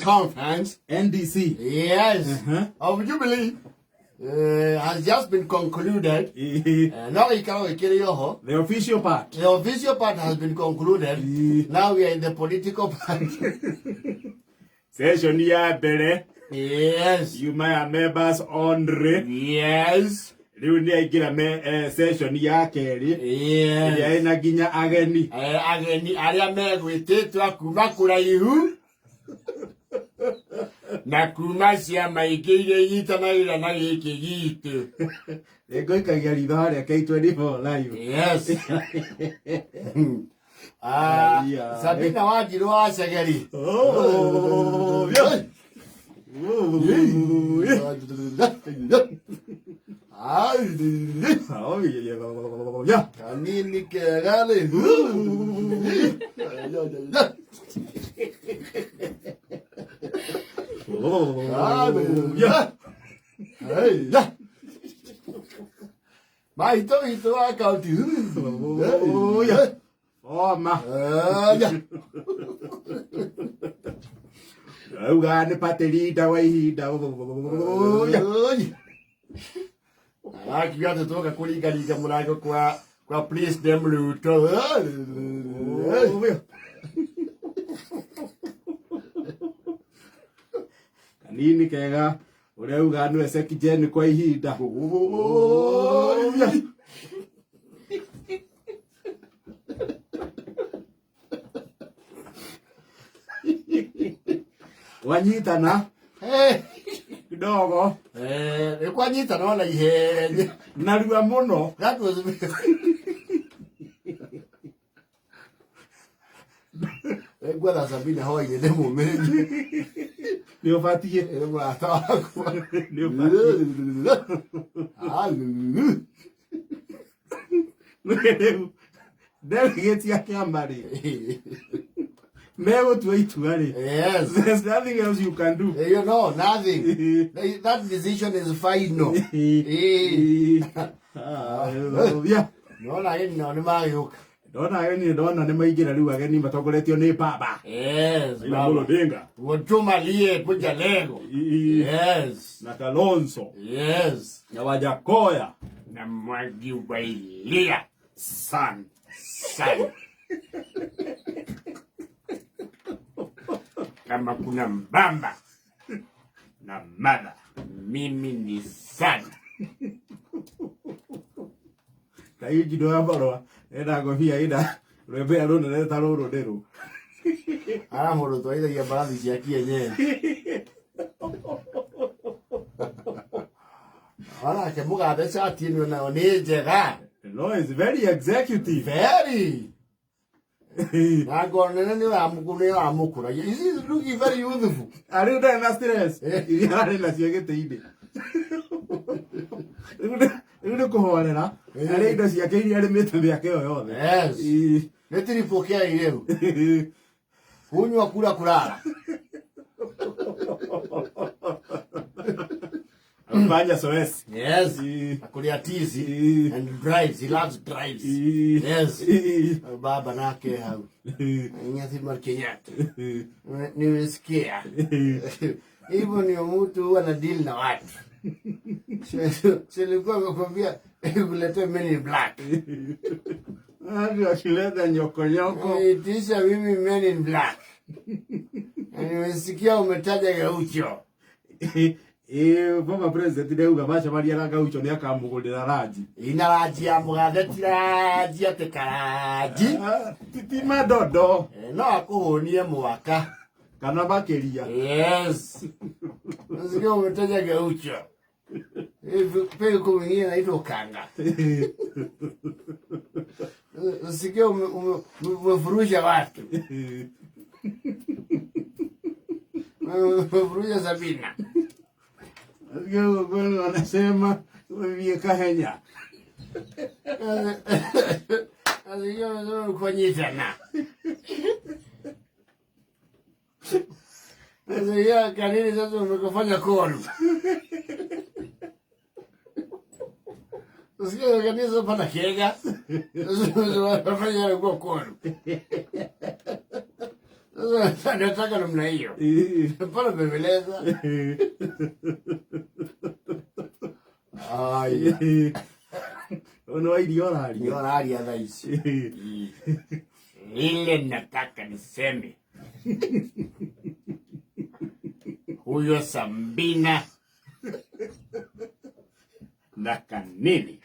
Conference. NDC. Yes. Uh-huh. Of Jubilee has just been concluded. No gĩikaro gĩkĩrĩ oho. The official part. The official part has been concluded. Now we are in the political part. Session ya mbere Yes. yuma ya members only. Yes. Rĩu nĩ aingĩra session ya kerĩ ĩrĩa Yes. ĩna nginya ageni. Ageni arĩa megwĩtĩtwo a kuma kũraihu na kuma ciama ingĩ iria inyitanagĩra na gĩkĩ gitũ. Nĩngũikagia ritho harĩa K24 live. Yes. Ah, Aya. Sabina Wanjirũ wa Cegeri. Oh, yeah. Oh, yeah. Kanini kega rĩ. Yeah. Maitũ witũ wa kaunti. Oh, yeah. Oma. Auga nĩ party leader wa ihinda. Oh, yeah. Arakiuga atĩ twoka kũringaringa mũrango kwa President Ruto. Oh, yeah. Kanini kega ũrĩa uga nĩwe Sekjen kwa ihinda. Oh, yeah. Wanyitana kidogo. Nĩ kwanyitana ona ihenya. Narua mũno. That was Ngwetha Sabina hwainĩ ndĩmũmĩrĩrie. Nĩ ũbatiĩ. Nĩ mũrata wakwa. Nĩ ũbatiĩ. Rĩu delegate a kĩama rĩ megũtua itua rĩ, Yes. there's nothing else you can do. You know, nothing. That decision is final. Eh. Hallelujah. Nona ageni nao nĩ magĩũka. Ndona ageni, ndona nĩ maingĩra rĩu ageni matongoretio nĩ baba Yes. Raila Amolo Odinga. Wotumalie kuja lego. Yes. Na Kalonzo Yes. na Wajakoya Na Mwangi wa Iria. San. Sana. Kama kuna mbamba na mother, mimi ni sana. Kaĩ njindo ya marũa ena ngobia ĩna rwembe rũnene ta rũrũ nĩ rũ. Ara mũndũ twaithagia mbarathi cia kienyeji. Onake mũgathe cati ĩno nayo nĩ njega. No, is very executive. Very. Na ngoro nene nĩ ũramũkũragia. He is looking very youthful. Arĩ ndarĩ na stress iria arĩ nacio gĩtĩ-inĩ. Rĩu nĩ kũhorera arĩ indo ciake iria arĩmĩte mĩaka ĩyo yothe. Yes. Nĩ tiripokea rĩu. Kunywa kula kulala. Fanya zoezi. Yes. Akulia tizi and drives. He loves drives. Yes. Baba nake hau. Nyathi Mar Kenyatta. Nimesikia. Hivyo ni mtu huwa na deal na watu. Silikuwa amekwambia kuletea Men in Black. Hadi akileta nyokonyoko. Itisha mimi Men in Black. Na nimesikia umetaja Gaucho. Ĩĩ, former president ndauga macemania na Gaucho nĩ akamũgũrĩra ranji. Ina ranji ya mũgathe ti ranji atĩ karanji. Ah, ti madondo. No akũhũnie mwaka. Kana makĩria. Yes. Nasikia umetaja Gaucho. Pia yuko mwingine anaitwa Kanga. Nasikia umefurusha watu. Umefurusha Sabina. Nasikia ukweli wanasema wewe kahenya. Nasikia umesema kufanyitana. Nasikia kanini sasa umekufanya koru. Nasikia kanisa pana kega. Sasa unafanya kwa koru. Sasa nataka namna hiyo. Hapana bembeleza. Aya. Nĩ wa irio ũraria. Ndio raria thaa ici. Ile nataka niseme, huyo Sambina na Kanini.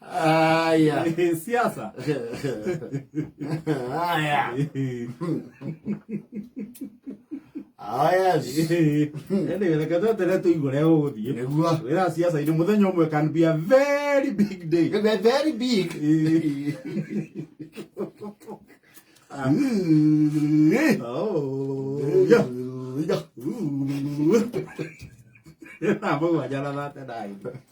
Aya. Siasa. Aya. Aya. Anyway, reke tweterere tũigue ũrĩa gũgũthiĩ. Nĩguo. Wĩra siasa-inĩ mũthenya ũmwe can be a very big day. Very big. Oh, yeah. Thaa 7 na 39.